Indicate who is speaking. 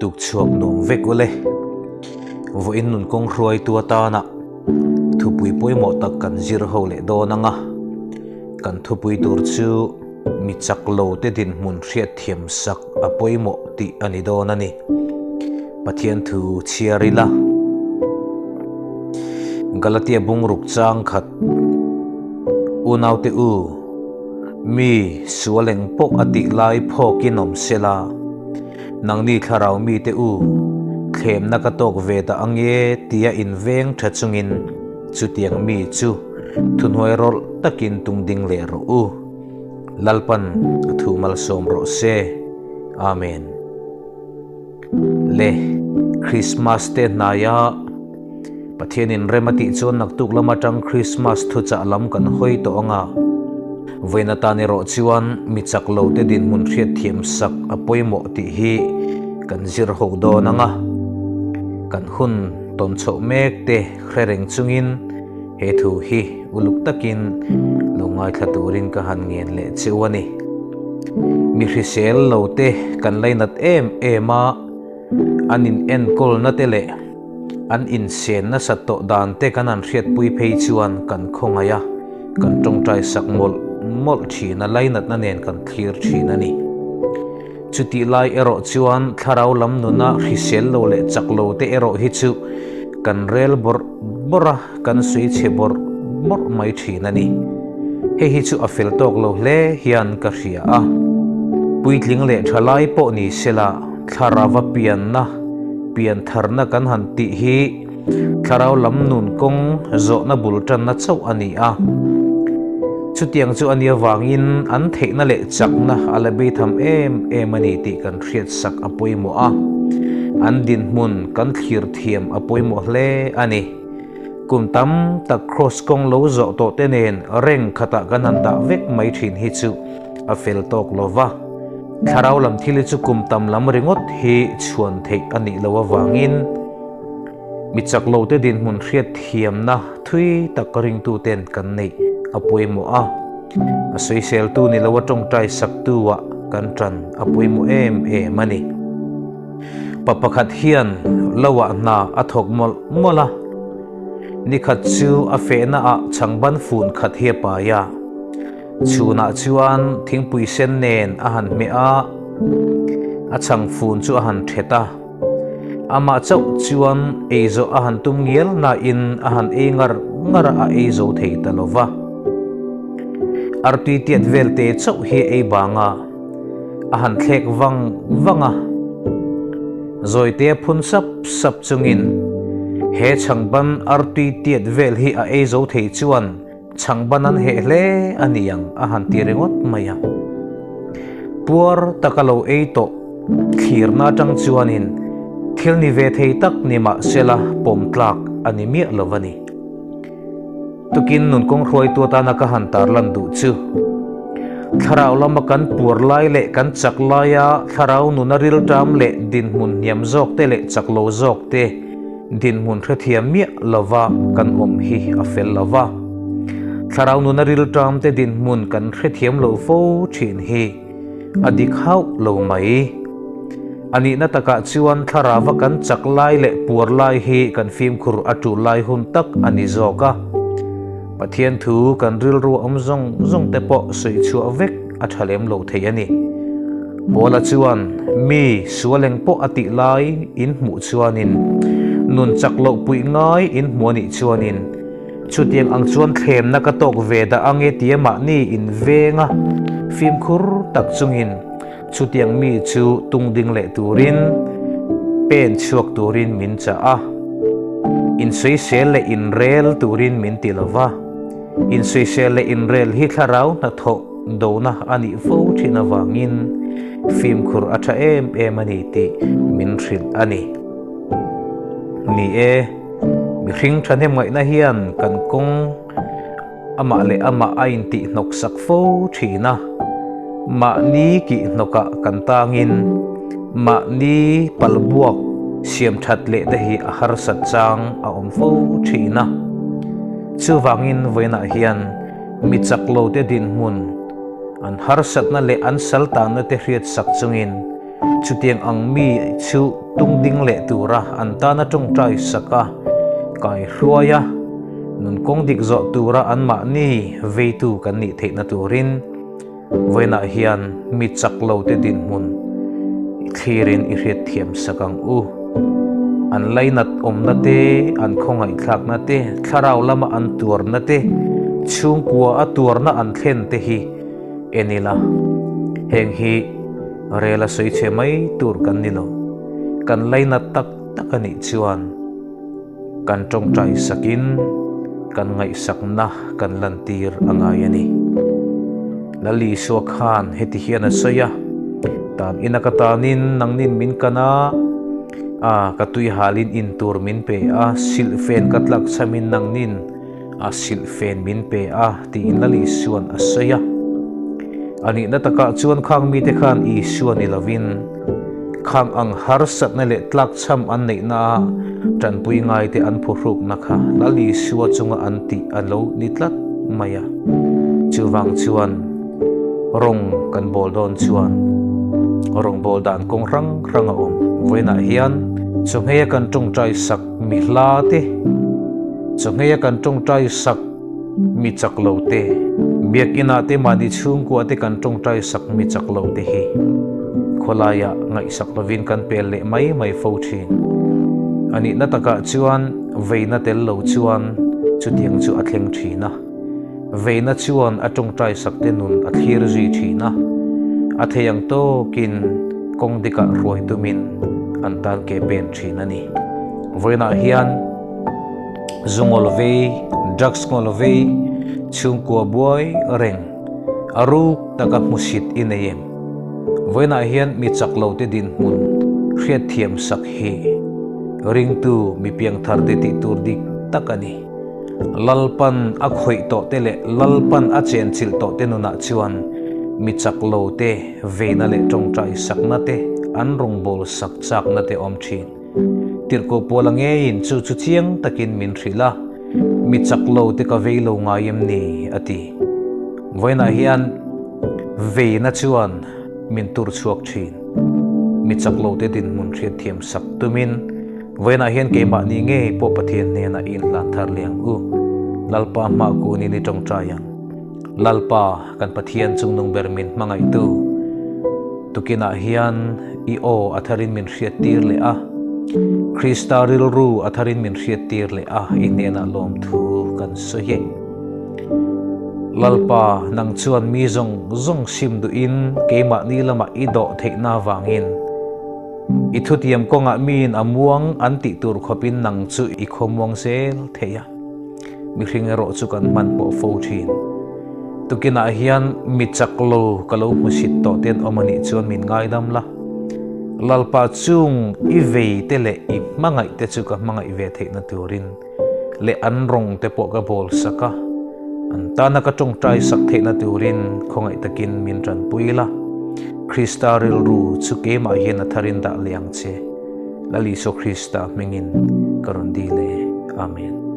Speaker 1: Tuk chhuak nuam vek ule. Vawiin nun kawng hruaitu atana thupui pawimawh tak kan zir ho leh dawn anga kan thupui tur chu mi chak lo te dinhmun hriatthiam sak a pawimawh tih a ni dawn a ni. Pathian thu chhiar ila. Galatia bungruk chang khat Unaute u, mi sual eng pawh a tih lai phawkin awm sela, nangni thlarau mite u, thlemna ka tawk ve dah ange tia inveng tha chungin chutiang mi chu thuhnuai rawlh takin tung ding leh rawh u. Lalpan a thu malsawm rawh se. Amen. Le Christmas te hnaia Pathianin rem a tih chuan naktuk lam atang Christmas thuchah lam kan hawi tawh ang a. Vawiin atan erawh chuan mi chak lo te dinhmun hriatthiam sak a pawimawh tih hi kan zir ho dawn ang a. Kan hun tawn chhoh mek te hre reng chungin he thu hi uluk takin lo ngaithla turin ka han ngen leh cheu a ni. Mi hrisel lo te kan lainat em em a, an in enkawlna te leh an insen nasat tawh dan te kan han hriatpui phei chuan kan khawngaih a, kan tawngtai sak mawlh mawlh thin a, lainatna nen kan thlir thin a ni. Chutih lai erawh chuan thlarau lam nuna hrisel lo leh chak lo te erawh hi chu kan rel bawrh bawrh a, kan sawi chhe bawrh bawrh mai thin a ni. Hei hi chu a fel tawk lo hle hian ka hria a. Puitling leh thalai pawh ni sela thlarava pianna, piantharna kan han tih hi thlarau lam nun kawng zawhna bul tanna chauh a ni a. Chutiang chu a nih avangin an theihna leh chakna a la bei tham em em a ni tih kan hriatsak a pawimawh a. An dinhmun kan thlir thiam a pawimawh hle a ni. Kum tam tak Kraws kawng lo zawh tawh te nen reng khatah kan han dah vek mai thin hi chu a fel tawk lo va. Thlarau lam thil hi chu kum tam lam ringawt hi chhuan theih a nih loh avangin mi chak lo te dinhmun hriat thiamna thui tak ringtu ten kan neih a pawimawh a. A sawiseltu ni lo a tawngtai saktu ah kan tan a pawimawh em em a ni. Pa pakhat hian lo ah hna a thawk mawlh mawlh a, nikhat chu a fehna ah chhangban fun khat hi a pai a, chhunah chuan thingpui sen nen a han hmeh a, a chhang fun chu a han thet a, amah chauh chuan ei zawh a han tum ngial nain a han ei ngar ngar a, a ei zo thei ta lo va. Artui tiat vel te chauh hi a ei bang a. A han thlek vang vang a, Zawite a phun sap sap chungin he chhangban artui tiat vel hi a ei zo thei chuan chhangban an heh hle a ni ang a han ti ringawt mai a. Puar taka lo ei tawh thlirna atang chuanin thil ni ve thei tak ni mahsela pawm tlak a ni miah lo a ni. Tukin nun kawng hruaitu atana ka han tarlan duh chu, thlarau lama kan puar lai leh kan chak laia thlarau nuna rilṭam leh dinhmun hniam zawk te leh chak lo zawk te dinhmun hrethiam miah lova kan awm hi a fel lo va. Thlarau nuna rilṭam te dinhmun kan hrethiam lo fo ṭhin hi a dik hauh lo mai. A nihna takah chuan thlarava kan chak lai leh puar lai hi kan fimkhur a tul lai hun tak a ni zawk a. Pathian thu kan rilru awm zawng zawng te pawh sawi chhuah vek a tha lem lo thei a ni. Paula chuan mi sual eng pawh a tih lai in hmuh chuanin nun chak loh puih ngai in hmu a nih chuanin Chutiang ang chuan thlemna ka tawk ve dah ange tia mahni in veng a, fimkhur tak chungin chutiang mi chu tung ding leh turin pen chhuak turin min chah a. Insawisel leh inrel turin min ti lo va, insawisel leh inrel hi thlarau hnathawh dona a nih fo thin avangin fimkhur a tha em em a ni tih min hrilh a ni. Ni e. Mihring thahnem ngaihna hian kan kawng amah leh amah a intihhnawk sak fo thin a, mahni kihhnawkah kan tangin mahni palbuak siam that leh te hi a harsat chang a awm fo thin a. Chuvangin vawiinah hian mi chak lo te dinhmun, an harsatna leh an saltanna te hriat sak chungin. Chutiang ang mi chu tung ding leh tura an tana tawngtai sak a, kai hruai a, nun kawng dik zawh tura anmahni veitu kan nih theihna turin vawiinah hian mi chak lo te dinhmun i thlirin i hriatthiam sak ang u. An lainat awmna te, an khawngaihthlakna te, thlarau lama an tuarna te, chhungkua a tuarna an thlen te hi en ila, heng hi rel a sawi chhe mai tur kan ni lo. Kan lainat tak tak a nih chuan kan tawngtai sakin kan ngaihsakna kan lantir a ngai a ni. Lal Isua khan heti hian a sawi a, Tan ina ka tanin nangnin min kan a, a ka tui halin in tur min pe a, silhfen ka tlak chhamin nangnin a silhfen min pe a, tiin Lal Isua'n a sawi a. A nihna takah chuan khang mite khan Isua ni lovin khang ang harsatna leh tlakchham an neihna a tanpui ngaite an phuhrukna kha Lal Isua chunga an tih a lo ni tlat mai a. Chuvang chuan rawng kan bawl dawn chuan rawngbâwl dan kawng hrang hrang a awm. Vawiinah hian chawhmeh a kan tawngtai sak mi hla te, chawhmeh a kan tawngtai sak mi chak lo te, biakinah te mahni chhungkua te kan tawngtai sak mi chak lo te hi khawlaiah ngaihsak lovin kan pel leh mai mai fo thin. A nihna takah chuan veina tel lo chuan chutiang chu a thleng thin a. Veina chuan a tawngtai sak te nun a thlir zui thin a, a thei ang tawkin kawng dikah hruai tumin an tan ke pen thin a ni. Vawiinah hian zu ngawl vei, drugs ngawl vei, chhungkua buai reng, a ruk taka hmusit i nei em? Vawiinah hian mi chak lo te dinhmun hriatthiam sak hi ringtu mi piangthar te tih tur dik tak a ni. Lalpan a khawih tawh te leh Lalpan a chenchilh tawh te nunah chuan mi chak lo te veina leh tawngtai sakna te an rawngbâwl sak châkna te awm ṭhîn. Tirhkoh Puala ngeiin chu chu chiang takin min hrilh a, Mi chak lo te ka vei lo ngai em ni? a ti. Vawiinah hian veina chuan min tur chhuak ṭhîn. Mi chak lo te dinhmun hriatthiam sak tumin Vawiinah hian keimahni ngei pawh Pathian hnenah i inhlan thar leh ang u. Lalpa hmah kunin i tawngtai ang. Lalpa, kan Pathian chungnung ber min hmangaihtu, tukinah hian i aw a tharin min hriattir leh a, Krista rilru a tharin min hriattir leh a, i hnenah lawmthu kan sawi e. Lalpa, nang chuan mi zawng zawng sim duhin keimahni lamah i dawh theihna avangin, I thutiam kawngah miin a muang an tih tur khawpin nang chu i khawmuang zel thei a. Mihring erawh chu kan hman pawh fo thin. Tukinah hian mi chak lo ka lo hmusit tawh te an awm a nih chuan min ngaidam la. Lalpa chung i vei te leh i hmangaih te chu ka hmangaih ve theihna turin leh an rawng te pawh ka bawl sak a, an tana ka tawngtai sak theihna turin khawngaih takin min tanpui la. Krista rilru chu keimah hian a tharin dah leh ang che. Lal Isua Krista hmingin ka rawn dil e. Amen.